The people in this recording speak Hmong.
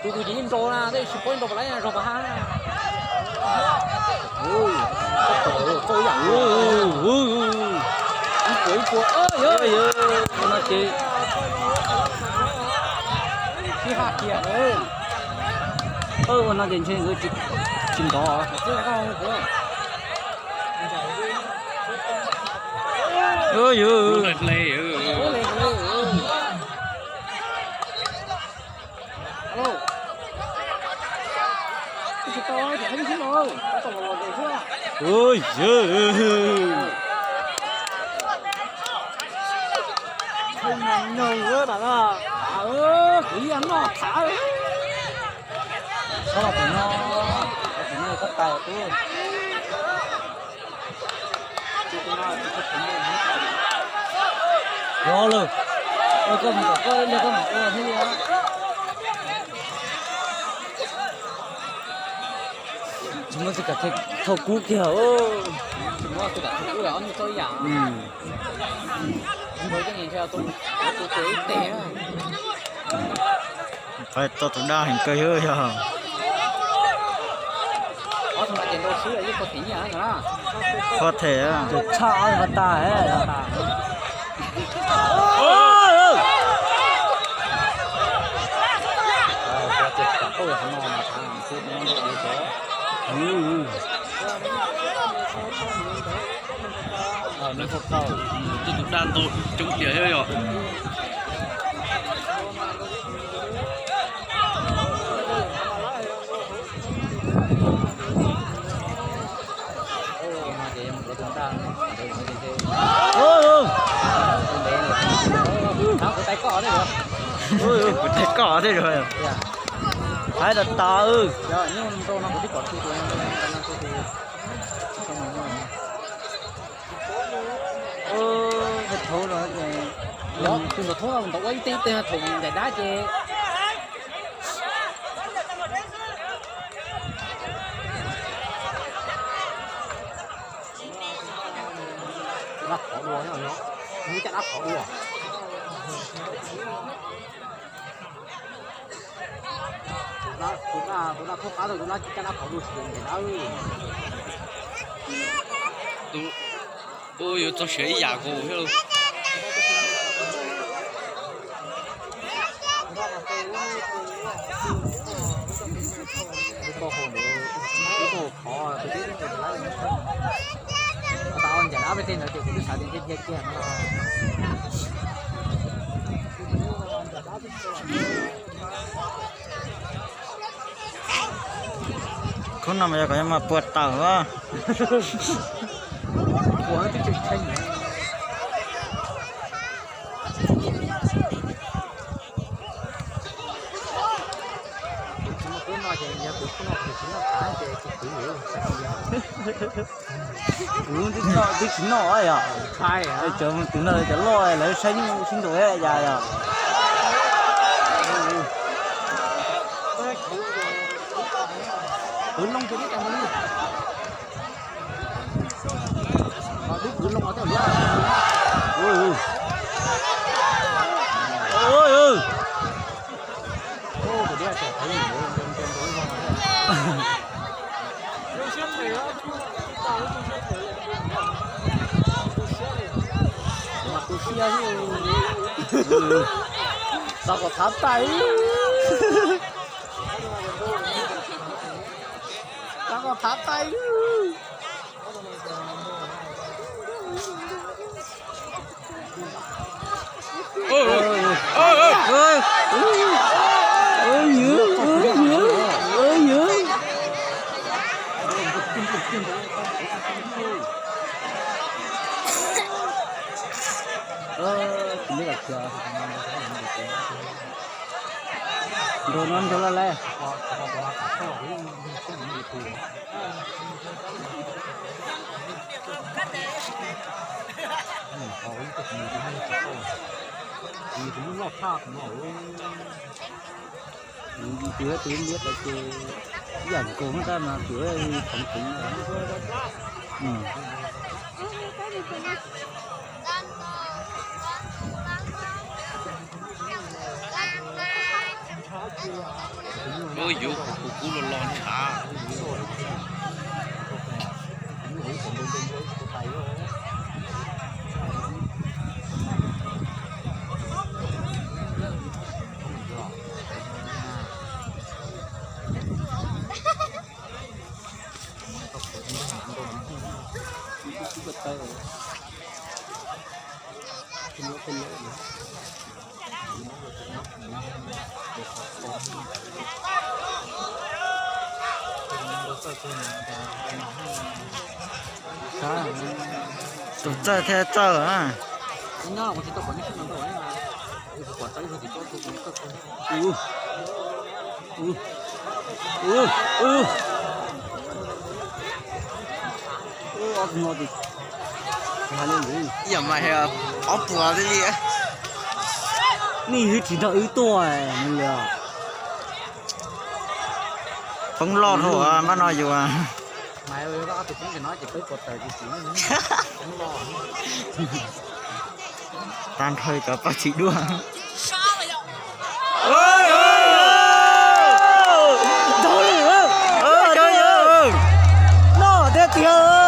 Tus tus ces yeej nrau na, tab sis pom nrau pas lab zog pas hab. Txawj ib yam ib puas ib puas. Ua no ces, ib haj kiag. Ua no ces ntshe nkawd tsis nrov. Los lawm, koj mus kom koj li koj mam ua thiab li. Tsis muaj txij kam thauj kub kiag. Tsis muaj txij kam thauj kub, ob niag txawj ib yam. Tus tus ib teg. Qhov tau tus daj heev kawg yog. Qhov them tshaj qhov tas. Tus tus daj ntau coob tiag thiab yog. Kuv tais koj thiab. Hais tas tas. Thaum no, tus ntawd thaub ntawd ua ib teg ib teg thaum ncaim dab ces. Dab qhov dua, mus caj dab qhov dua. Tus dab, tus dab thaub qab rau tus dab caj dab qhov dua tsis ncaim dab. Tus, tus yuav txog siav ib yam nkaus thiab. Lub taub hau ntawd, lub taub hau qhov, tas ncaim dab peb teg ntawd ces kuv twb xav tias ntshe dhia kiag no. Khub no mas yog kom yog mas puas tawm a. Kuv twb tsis noj yog. Cov tus no cov loj lawv saib nyuj sib ntaus yas yog. Kwv loo ces twb tau li. Twb kwv loo os. Mas tu siab xwb. Tau kom thav tais. Tau kom thav tais. Nrog no nrog lawm. Tus tus liab tais ces ib yam nkaus tab mas tus li khoov khoov. Lub yuv kuv kuv kuv los los ntshav. Tus txawj thiab txawj na. Yam mas ob puas li. Nej hwj tsis nrog wb tuaj lawm. Poob loj dhau npab no yus. Tag nrho cov paj tsis duaj. Noj tiag tiag.